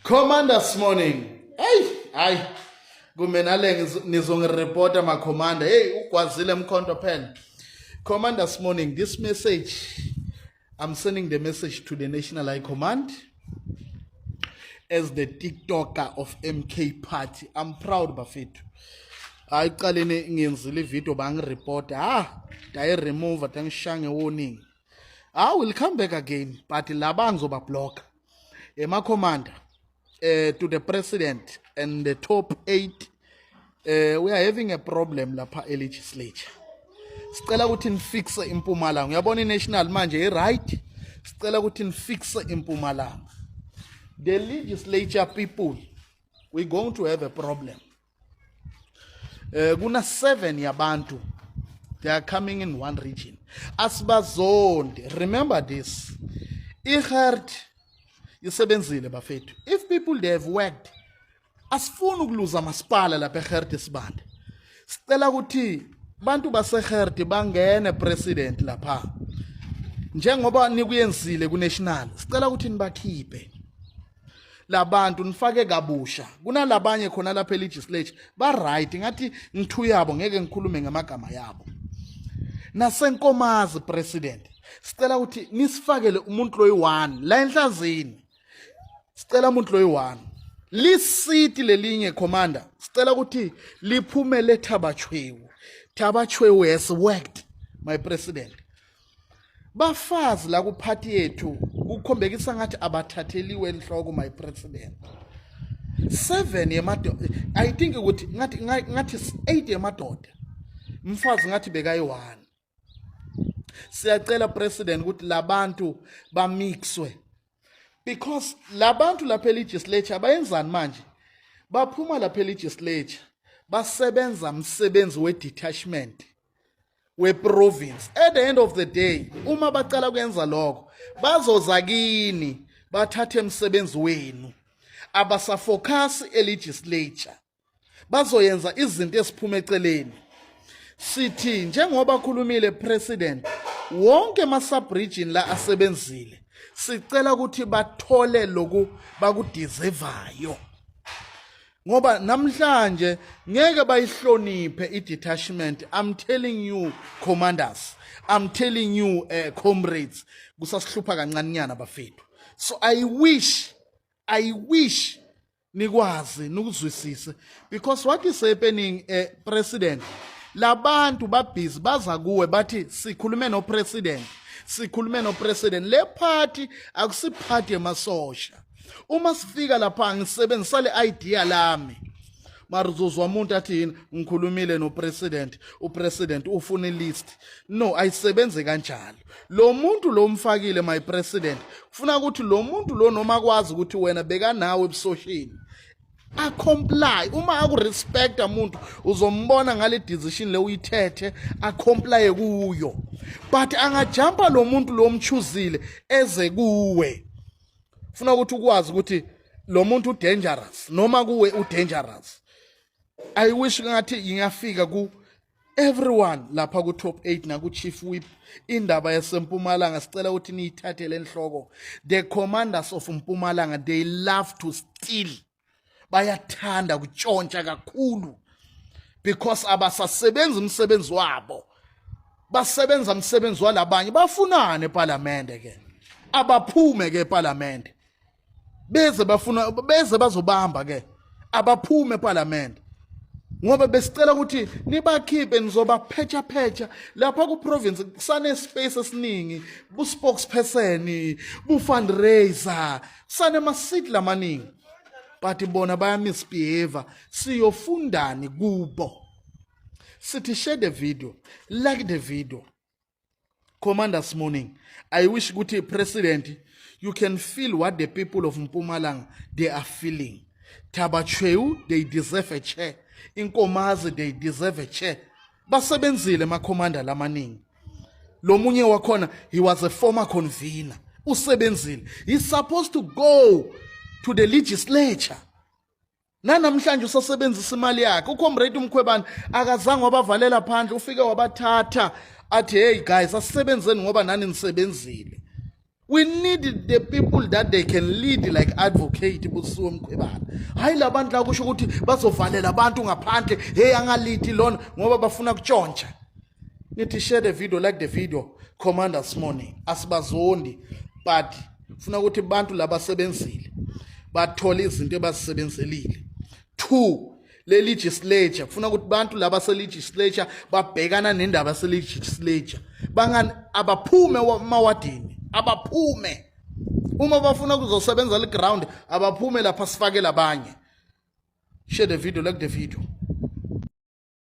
Commanders Morning. Hey, hayi. Kumbe nale nizongireport ma commander. Hey, ugwazile mkhonto phela. Commanders Morning, this message, I'm sending the message to the National High Command as the TikToker of MK Party. I'm proud, bafethu. Hayi, qaleni ngiyenzile ivideo, bangireport. Ah, ndayi remove, ndangishaya warning. I will come back again, but laba ngizoba block. Ema commander, to the president and the top 8, we are having a problem lapha e legislature. Sicela ukuthi nifixe impumalanga. Uyabona, i-national manje i-right. Sicela ukuthi nifixe impumalanga. The legislature people, we going to have a problem. Kuna 7 yabantu, they are coming in one region. Asibazondi. Remember this, iGert isebenzile, bafethu. If people, they have worked, asifuni ukuluza masipala lapha eGert Sibande. Sicela ukuthi bantu baseGert bangene, president, lapha njengoba nikuyenzile ku-national. Sicela ukuthi nibakhiphe labantu, nifake kabusha. Kunalabanye khona lapha e-legislature ba right, ngathi ngithu yabo, ngeke ngikhulume ngamagama yabo. Nasenkomazi, president, sicela ukuthi nisifakele umuntu loyi-one la enhlazini. Sicela umuntu loyi-one. Lisiti lelinye, commander, sicela ukuthi liphumele Thaba Chweu. Thaba Chweu has worked, my president. Bafazi la kuphathi yethu kukhombekisa ngathi abathatheliwe enhloko, my president. Seven yemadoda, I think ukuthi ngathi eight yemadoda, mfazi ngathi bekayi-one. Siyacela, president, ukuthi labantu bamixwe because labantu lapha e-legislature bayenzani manje? Baphuma lapha e-legislature, basebenza umsebenzi we-detachment we-province. At the end of the day, uma bacala kwenza lokho, bazoza kini bathathe emsebenzi wenu. Abasafocus e-legislature, bazoyenza izinto esiphuma eceleni. Sithi njengoba khulumile president, wonke ama sub-region la asebenzile, sicela ukuthi bathole loku bakudeservayo, ngoba namhlanje ngeke bayihloniphe i-detachment. I'm telling you, commanders, I'm telling you, comrades, kusasihlupha kancane bafethu. So I wish nikwazi nikuzwisise because what is happening, president, labantu babhizi baza kuwe bathi sikhulume no president, sikhulume no president. Le party akusiphathi emasosha. Uma sifika lapha, ngisebenzisa le idea lami, mara uzozwa umuntu athi yini, ngikhulumile no president, upresident ufuna ilist. No, ayisebenze kanjalo. Lo muntu lo mfakile, my president, ufuna ukuthi lo muntu lo noma kwazi ukuthi wena bekanawe ebusosheni, acomply. Uma akurespecta umuntu, uzombona ngale decision le uyithethe, acomply kuyo. But angajumpa lo muntu lo mchuzile eze kuwe, funa ukuthi ukwazi ukuthi lo muntu udangerous noma kuwe udangerous. I wish ngathi ingafika ku everyone lapha ku top 8 naku chief whip. Indaba yasempumalanga, sicela ukuthi niyithathele enhloko. The commanders of Mpumalanga, they love to steal, bayathanda kutshontsha kakhulu because abasasebenzi umsebenzi wabo, basebenza umsebenzi walabanye. Bafunane eParliament ke? Abaphume ke eParliament, beze bafuna beze bazobamba ke. Abaphume eParliament ngoba besicela ukuthi nibakhiphe, nizobaphetsha phetsha lapha ku province. Kusane space esiningi, bu spokesperson, bu fundraiser, kusane ma seat lamaningi, but bona baya misbehave. Siyofundani kubo? Sithi share the video, like the video. Commanders Morning, I wish ukuthi, president, you can feel what the people of Mpumalanga, they are feeling. Thaba Chweu, they deserve a chair. Inkomazi, they deserve a chair. Basebenzile ma-commander lamaningi. Lo munye wakhona, he was a former convener, usebenzile. He's supposed to go to the legislature. Nanamhlanje usasebenzisa imali yakhe. Ucomrade uMkhwebane akazange wabavalela phandle, ufike wabathatha, athi, "Hey guys, asisebenzeni ngoba nani nisebenzile." We need the people that they can lead like Advocate Busiwe Mkhwebane. Hayi, labantu la kusho ukuthi bazovalela abantu ngaphandle, hey, angalithi lona ngoba bafuna kutshontsha. Nithi share the video, like the video. Commanders Morning, asibazondi, but funa ukuthi bantu labasebenzile bathole izinto ebazisebenzelile. Two, le legislature, kufuna ukuthi bantu laba se legislature babhekana nendaba se legislature, bangani, abaphume emawadini, abaphume uma bafuna kuzosebenza le ground, abaphume lapha, sifake labanye. Share the video, like the video.